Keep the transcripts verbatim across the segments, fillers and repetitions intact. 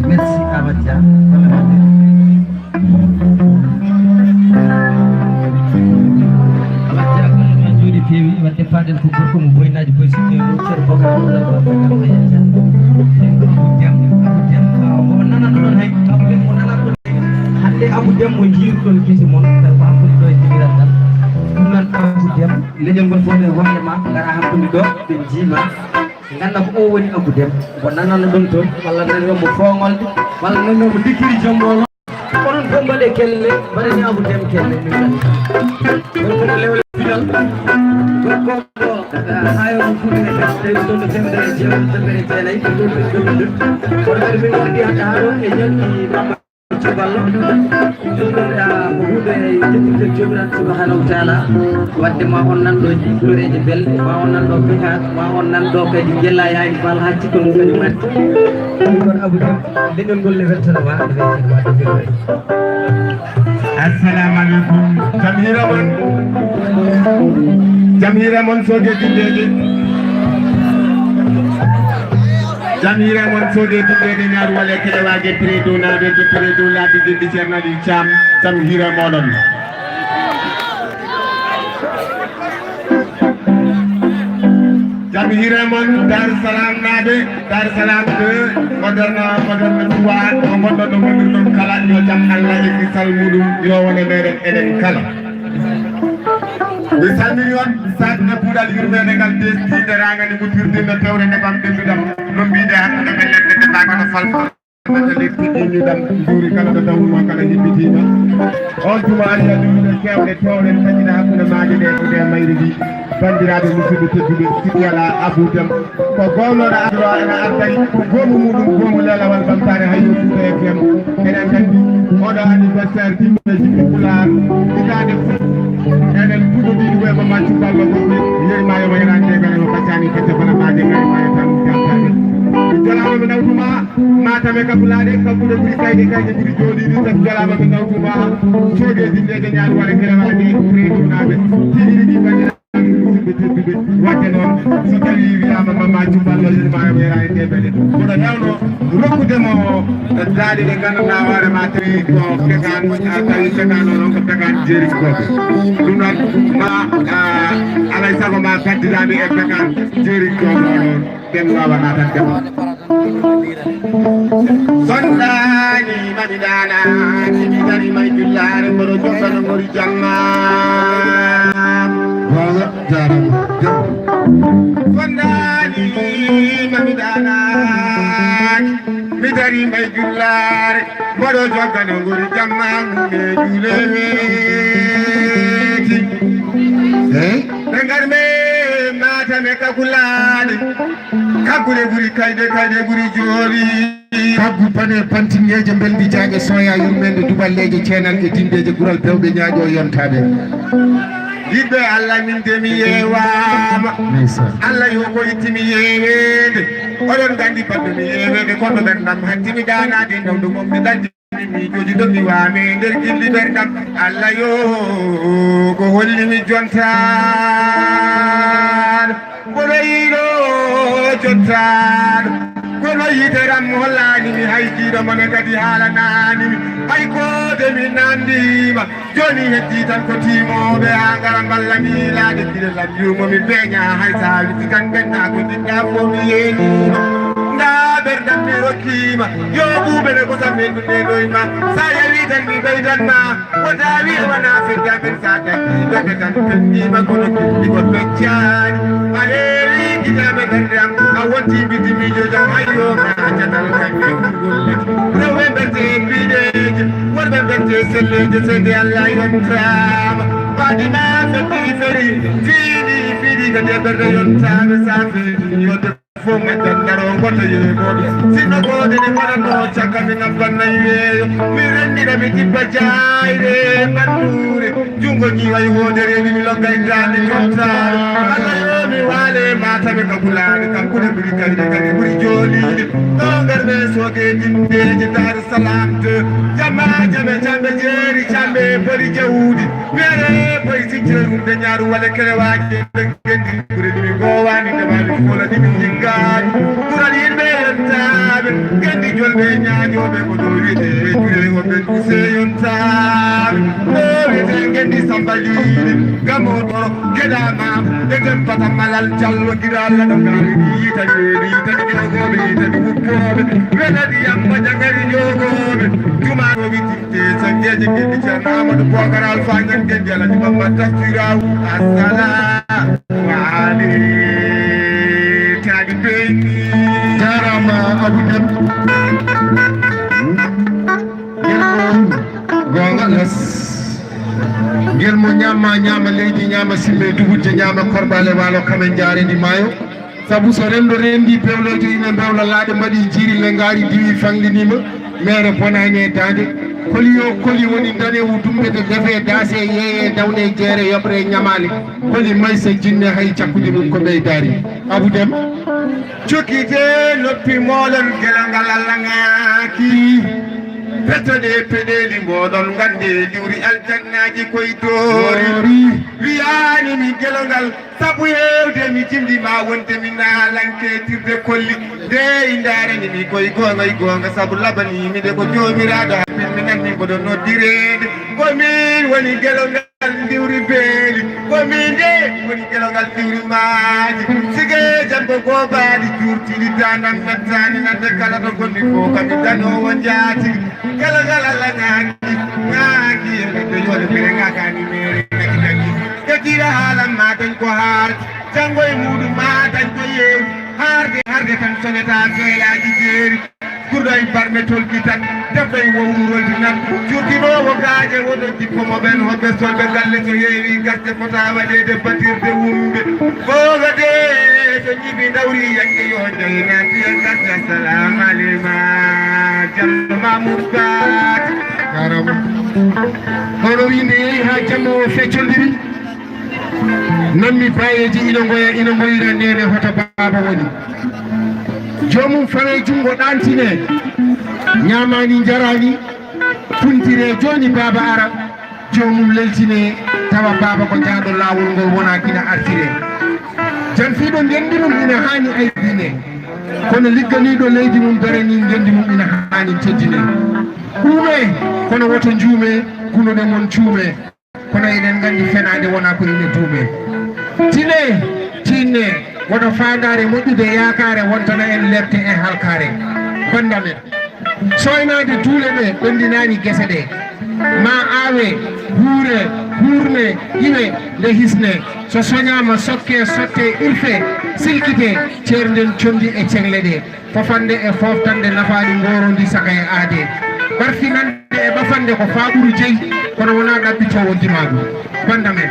Merci, Amadou Dia. Amadou Dia, golle ma njooɗi, peewi. Wadde paaɗen ko gorko mo boynaaji boy, sikke o, ceerno Bokar Abdoulaye Ba, Abdoulaye Ba, Abdoulaye Ba. Abu Dem, Abu Dem, ah, mo nanano ɗon hay, Abu Dem mo nanano ɗon hay. Hannde Abu Dem mo njiiruɗon gite mon, tawi ko hakkunde ɗo e jibinal ngal. Ɗum noon Abu Dem, leñol ngol fof e hoore ma, ngara hakkunde ɗo, ɓe njiima. Ngannda ko o woni Abu Dem, mo nanano ɗon toon, walla nanano mo fooŋolde, walla nanano mo dikkiri jombo. Onon fof mbaɗe kelle, mbaɗani Abu Dem kelle, min mbaɗi. Gorko mo lewle pinal, gorko mo, eh, hayo mo fuɗi e tawi ɗon no temedere e jeego, temedere e jeenayi. Kono kadi min ngaddi hannde haa ɗo e ñalɗi Baba Cuballo. Ɗum ɗon, ah, ko huunde yettirde Joomiraaɗo subhanahu wa taala. Wadde ma on nan ɗo ɗi koreeji belɗe, ma on nan ɗo pehat, ma on nan ɗo kadi jella yaani bal haa cikka ɗum kadi mari. Ɗum ɗon Abu Dem, leñol ngol ne weltana ma, ne weltana ma, ɗum ɗon. Assalamu alaikum. Jam hiira mon. Jam hiira mon sooje dindeeji. Jam hiira mon sooje dindeeji, naaru wale kele waage tire dow naabe to tire dow laabi dindi Ceerno Aliou Thiam. Jam hiira moɗon. Jam hiire mon, Dar Salam naaɓe, Dar Salam deux, moderne, moderne trois, ko ngonɗon no wondirɗon kala, yo jam Allah e kisal muɗum yo wone meɗen enen kala. Mi salmini on, saɗna puɗal yurmeende ngal teskiinde raangani mutirde no tewre nebam ɗemɗuɗam, no mbiɗe hakkunde men ledde nde mbaaka no falfal. Ɓe kadi puɗɗiimi ɗam njuuri kala ɗo tawruno kala yimɓitiima. On tuma ari addude kewɗe tewɗe taƴina hakkunde maaje ɗe ko ɗe mayri ndi. Banndiraaɓe musidɓe tedduɓe, siɗi alaa Abou Deme. Ko goomnoɗo adduɗo ena artari ko goomu muɗum goomu leelawal ɓamtaare Hayyo Fouta F M. Eɗen nganndi oɗo anniversaire timmude jimɗi Pulaar hitaande fof. Eɗen puɗɗodiɗi ko e Mama Cumballo Mawɓe, yeri maayo mo yeraani de gare o kaccani kacca bana maaje gare maayo tan jantaade. Jolaama mi nawtuma. Matam e Kabulaaɗe, kabbuɗe ɓuri kayɗe, kayɗe ɓuri jooɗiiɗi, sabu jalaama ɓe nawtuma. Soodee dindeeje ñaari wala gere wala ɗe, reeduunaaɓe. Tiiɗiɗi ɗi banndiraaɓe musidɓe tedduɓe. Waɗde noon, so tawii wiyaama Mama Cumballo yoni ma weera e temedde. Kono hewno rokkude mo daaɗi ɗe ngannduɗaa hoore ma tawi ko pekaan, a tawi pekaan o noon ko pekaan jeerinkooɓe. Ɗum noon ma, a, alay sago ma kaddiraami e pekaan jeerinkooɓe o noon. Ken wawa natat kam. Sondaani mami daanaaki mi dari may jullaare mboɗo jokkano ngori jamma. Wawa jarama jam. Sondaani mami daanaaki mi dari may jullaare mboɗo jokkano ngori jamma. Mume juule weeti. Eh? Ɓe ngar me maata me kakulaani. Kaggu ɗe ɓuri kayɗe, kayɗe ɓuri joori. Kaggu pane pantingeeje mbeldi jaaƴe sooya yurmeende duɓalleeje ceenal e dindeeje gural bewɓe ñaaƴo yontaade. Yiɗɓe Allah min de mi yeewaama. Ndeysaan. Allah yo ko itti mi yeeweende. Oɗon nganndi baɗɗo mi yeeweende kono ɓerndam hatti mi daanaade nawɗo mom mi ɗaldi. Miijooji ɗon mi waame nder gilli ɓerɗam. Allah yo ko holli mi jontaan. Kono yiɗo jontaan. Kono yitere am hollaani mi hay jiiɗo mone kadi haalanaani mi. Hay koode mi nandiima. Jooni heddi tan ko tiimooɓe haa ngara mballa mi yiilaade gila lam yuumo mi peeña hay so a witi tan ɓenna ko jiɗɗa fof mi yeeniima. Ndaa ɓerɗam mi rokkiima yo ɓuuɓe ne kosam men ɗum nenoy ma so a yawi tan mi ɓeydan ma wota wi e wona fedda men sa daggi doge tan fenniima kono kimmigo peccaani a heewi gidaaɓe ɓerɗe am a wonti mbiddi miijojo hayyo ma catal kañum gollete rewɓe mberte piiɗeeje Worɓe mbette selleeje seydi Allah yontaama. Fatima feddi feri fiiɗi fiiɗi kadi e ɓerɗe yontaama. Sa feeɗi yodde fof majjan daro goto yeeɓooɓe. Sinno gooɗe ɗe mbaɗatno cakka mi ngabban nayi weeyo. Mi renndira mi jibba jaayre ɓannduure. Junngo ƴiiwa e hoodere mi loggay daande jottaare. Allah yo mi waale maataɓe ka bulaare kam kuɗe ɓuri kayɗe kadi ɓuri jooliiɗe. Ɗo ngarɓe sooge dindeeje daare Salam deux, jamma jame cambe jeeri cambe bori jawdi. Mere bori sijjere rumde ñaaru wala kerewaaji ɓe ngendi ɓureni mi gowaani ndemaali folani mi jiggaani. Ɓural yimɓe yontaaɓe ngendi jolɓe ñaañooɓe ko ɗo wiyete jure wonɓe duse yontaaɓe. Ɗo wiyete ngendi sambaliiɗi gamo toro geɗa maam e dem pata malal jallo giɗa Allah no ngaari yitani weeri yitani jogooɓe yitani wuppooɓe welani yamma jagari jogooɓe jumaaɗo witi te sangeeje geɗi ceerno amadou bocar alpha ñangendi alhaji mamma tafsiraw assalamu aleykum taalibe jarama abou dem goonga les ngel mo ñaama ñaama leydi ñaama simme dugujje ñaama korɓale waalo kamen jaarendi maayo sabu so renndo renndi bewloyto ina mbewla laaɗe mbaɗi jiiri le ngaari diwi fangliniima meere bonaani e daande koli yo koli woni ndanewu dumbete defe daase yeeye dawne jeere yoɓre ñamaale koli maysa jinne hay cakkude ɗum ko ɓeydaari abou dem jokkite noppi moɗon gelal ngal allah ngaaki pettoɗe peɗeli moɗon ngande diwri aljannaaji koye doori wiyani mi gelal ngal sabu hewde mi jimɗi ma wonde mi naalanketirde kolli nde i ndarani mi koye goonga e goonga sabu labanimi de ko joomiraaɗo habbin mi nanni mboɗo noddireede ko min woni gelal ngal ndiwri beeli ko min de woni gelal ngal ndiwri maaji sige Goobaali juurtini daandam mettaani nadde kala to gonmi fof kami danoowo jaati kala ngal Allah ŋaaki ŋaaki e ɓiɗɗo yoole mbele ŋaakaani meere ŋaki ŋaki ƴettiiɗo haalam ma dañ ko haarti janngo e muuɗum ma dañ ko yeewti haarde harde tan soneta feelaaji jeeri Kurɗo e barme tolki tan, debbo e wowru roldi nan, jurginoowo gaaƴe woɗo jippo mo ɓen hoɓɓe solɓe galle so heewi gasde fota waɗeede batirde wumɓe. Googa de so ñibi ndawri yanke yo jaye naati e gasde. Assalamu aleyma Jallo Mamour Ba. Jarama. Hono winde yehi ha jamma o feccondiri. Nanmi bayeeji ina ngoya ina ngoyira nene hoto baaba woni. Joomum fawe junngo ɗaantine. Ñaamaani njaraani. Kuntire jooni baaba ara. Joomum leltine tawa baaba ko jaaɗo laawol ngol wona kina artire. Janfiiɗo ngenndi mum ina haani aybine. Kono ligganiiɗo leydi mum daranii ngenndi mum ina haani teddine. Uumee kono woto njuumee kunuɗe mon cuumee. Kono eɗen nganndi fenaande wonaa ko ine duumee. Tinee, tiinnee, woto faandaare moƴƴude yaakaare wontana en leepte e halkaare. Bannda men, sooynaade duule ɗe ɓenndinaani gese ɗe. Maa aawee, huuree, huurnee, iwee, nde hisnee. So soñaama sokkee, sottee, irfee, silkitee, ceernden conndi e ceŋle ɗe. Fofande e fooftande nafaani ngoorondi saka e aadee. Ɓarfinande e ɓafande ko faaɓuru jeyi kono wonaa ɗaɓɓitoowo dimaagu. Bannda men,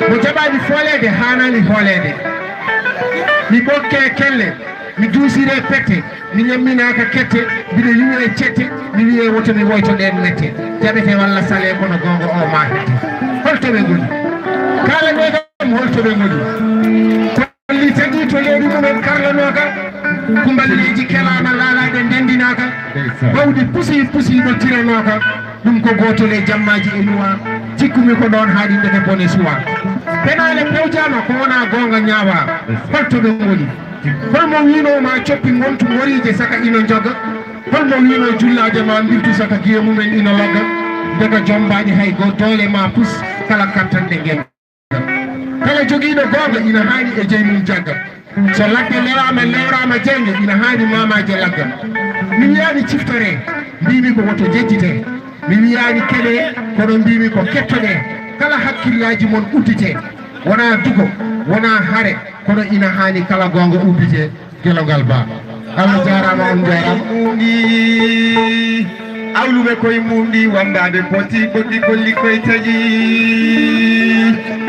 mo jaɓaani fooleede haanaani hooleede. Mi ɓokkee kelle, mi duusiree pette, mi ñamminaaka kette, mbiɗo yuwee cette, mi wiyee woto mi woyto ɗeen mette. Jaɓete walla salee kono goonga o maa hedde. Holto ɓe ngoni? Kaalanee kam holto ɓe ngoni? Kolli tagi to leydi mumen karlanooka, kumballeeji kelaama laalaaɗe ndenndinaaka, bawɗi pusi pusi ɗo tiranooka, ɗum ko gootol e jammaaji e nuwa, jikkumi ko ɗoon haaɗi ndeke bone suwa. Penaale pewjaama ko wonaa goonga ñaawa, holto ɓe ngoni? Holmo wiinoo ma coppi ngontu ngoriije saka ino njoga? Holmo wiinoo jullaaje ma mbirtu saka giye mumen ino lagga? Ndeka jombaaɗi hay go doole ma pus kala kattanɗe ngen. Kala jogiiɗo goonga ina haani e jey mum jagga. So ladde leraama lewraama jeynge ina haani maamaaje lagga. Mi wiyaani ciftoree, mbiimi ko woto jejjitee. Mi wiyaani keɗee, kono mbiimi ko kettoɗee. Kala hakkillaaji mon udditee. Wonaa dugo, wonaa hare, kono ina haani kala goonga udditee. Gelongal Ba. Allah jaaraama, on jaaraama. Mundi awluɓe koye mundi wambaɓe poti ɓoɗɗi golli koye taƴi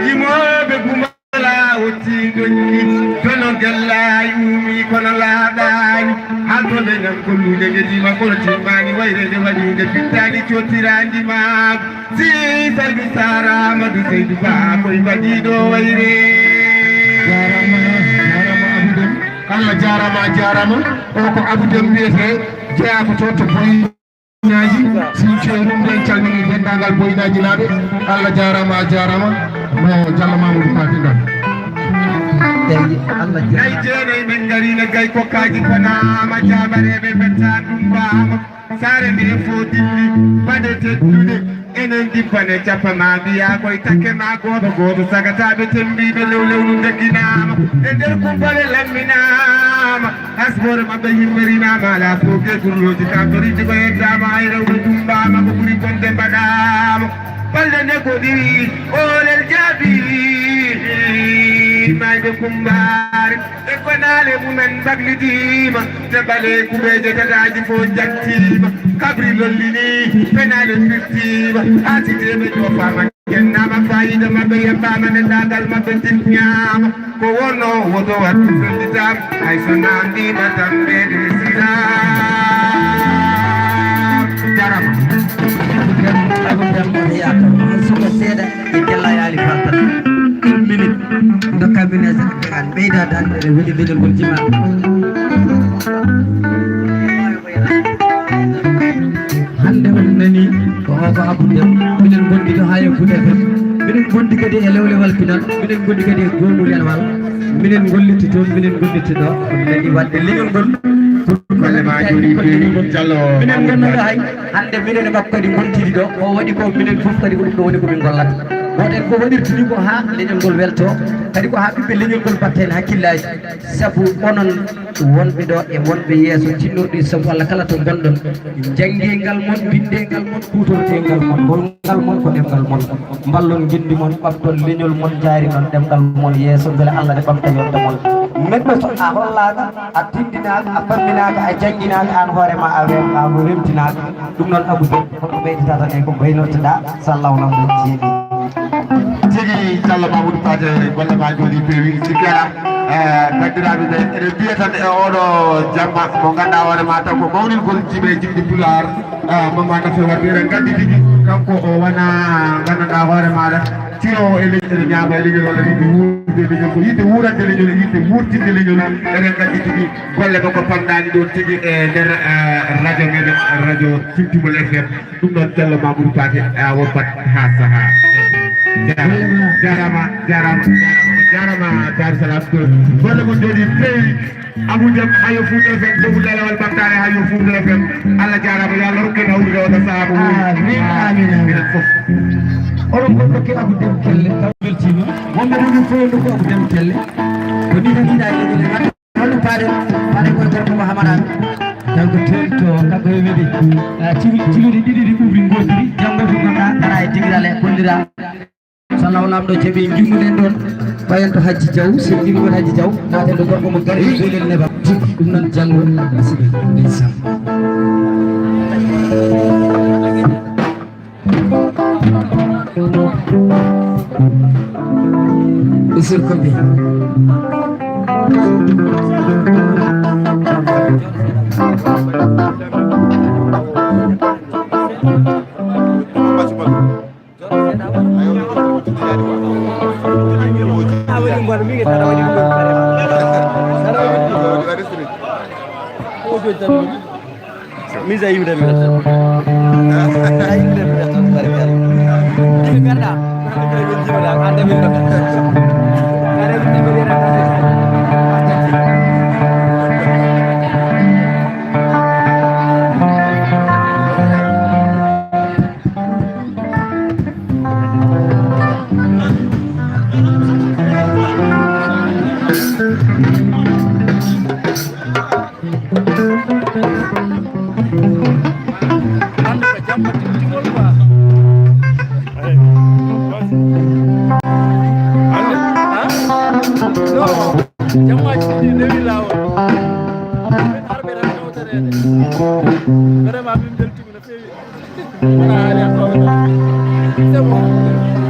yimooɓe gumala otti doñi kono gellay umi kono laaɗani haltoɓe nan kollude gedima kono timmani wayrede waɗude pittani cottirandi maako si saydu sarama du saydu ba koye mbaɗiɗo wayre. Jaaraama, jaaraama Abou Deme. Allah jaaraama, a jaaraama. O ko Abou Deme wiyetee, jeyaa ko to, to Boyinaaji. Sin ceerum, en calminii denndaangal Boyinaaji naaɓe. Allah jaaraama, a jaaraama. Mo Jallo Mamadou Faty Ndar. Eyi, Allah jaaraama. Nay jeenay men ngariino gay kokkaaji konaama, jaabareeɓe metta dumbaama. Saare nde fof dilli, baɗe teddude. Enen dippane cappama mbiya koye takke ma gooto gooto, sagataɓe tembiɓe lewlewlu degginaama. E nder kumpale lamminaama, asbore maɓɓe yimmerinaama, ala fof ke gurloji kamtoriji ko yeddama, hay rewɓe dumbaama, ko ɓuri bonde mbaɗaama. Balɗe nde ko ɗiwi, olel jaabi, mayɓe kumbaare. E konaale mumen mbaglidiima, te ɓale kuɓeeje tataaji fof njattiima. Kabri lollini, penaale firtiima, haa si teɓe jofaama, gennaama faayiida maɓɓe yebbaama, nenndaangal maɓɓe tinñaama. Ko wonno woto wattu fellitaama, hay so naamndiima tan ɓeyde siraama. Jarama. Abu Demba, Abu Demba, yaaka, suka seeɗa. E Gella Yaali Fall tan. Une minute. Dokka min e Zahra Kane. Ɓeyda daande e weli leñol ngol jima. Hannde on nani ko o ko Abou Dem. Minen ngondi ɗo haa e Fuuta F M. Minen ngondi kadi e Lewlewal Pinal. Minen ngondi kadi e Goomuuyal Wal. Minen ngolliti toon, minen ngolliti ɗo. On nani waɗde leñol ngol. Golle ma jooɗi peewi, Jallo. Minen ngannduɗaa hay hannde minen e makko kadi ngontidi ɗo. Ko waɗi ko minen fof kadi ko ɗum ɗo woni ko min ngollata. Gooto en fof waɗirta ni ko haa leñol ngol welto, kadi ko haa ɓiɓɓe leñol ngol mbatta heen hakkillaaji. Sabu onon wonɓe ɗo e wonɓe yeeso tinnorɗo, sabu Allah kala to ngonɗon, njanngee ngal mon, binndee ngal mon, kuutortee ngal mon, ngol ngal mon ko ɗemngal mon. Mballon ngenndi mon, ɓamton leñol mon, njaarinon ɗemngal mon yeeso, mbele Allah ne ɓamta yonta mon. Neɗɗo so a hollaaka, a tinndinaaka, a famminaaka, a jannginaaka, aan hoore ma a wem-, a wemtinaaka. Ɗum noon Abou Deme, holko ɓeydata tan e ko baynortoɗaa, so Allah wonaa mo jeeɗi. Tigi Diallo Mamoudou Paté, golle ma jooɗi peewi, sikki alaa. Eh, banndiraaɓe ɓe, eɗen mbiya tan e oɗo jamma mo ngannduɗaa hoore ma tan ko mawningol jibe jimɗi Pulaar, eh, Mama Nafi Wade, eɗen nganndi tigi kanko o wona nganndanɗaa hoore maaɗa, ciro e leñol, ene ñaama e leñol, walla yiɗde wuurde e leñol, ko yiɗde wuurande leñol, yiɗde wuurtinde leñol. Eɗen nganndi tigi golle makko pamɗaani ɗoon tigi e nder, eh, radio meɗen, radio Timtimol F M. Ɗum noon, Diallo Mamoudou Paté, a woppat haa sahaa. Jaaraama, jaaraama, jaaraama, jaaraama, Daaru Salaam. Golle mon njooɗii peewi. Abou Deme, hayo Fouta F M, dogu lelewal ɓamtaare, hayo Fouta F M. Allah jaaraama, yo Allah rokku en hawrude oo ɗoo sahaa mo wuuri. Amiin, amiin, amiin. Minen fof. Oɗon fof ndokkee Abou Deme kelle, taw weltiima. Wonɓe ɗo ɗum fof ndokku Abou Deme kelle. Ko nii tan yiɗaa e leñol e Hono paaɗen, paaɗen koye gorko mo Hamadaano. Tawi ko teelto, kanko e weɗi. Ah, cili-, ciliɗi ɗiɗi ɗi ɓuuɓri ngootiri, janngo to gonɗa, ngara e digiral e kollira. So Allah o Laamɗo jaɓi, njummoɗen ɗoon, ɓayen to Hajji Jaw, so en njummoɗen Hajji Jaw, naaten ɗo gorko mo Gari, joɗen neba. Ɗum noon janngo, musidɓe. Ndeysaan. Monsieur Kobe. Mise à yiwde mi. A yiwde mi tan, barikalla. Yimɓe mbiyataa, ko hannde min nodda. Vraiment, min mbeltiima no feewi. Wona haali a tooñataa. C'est bon.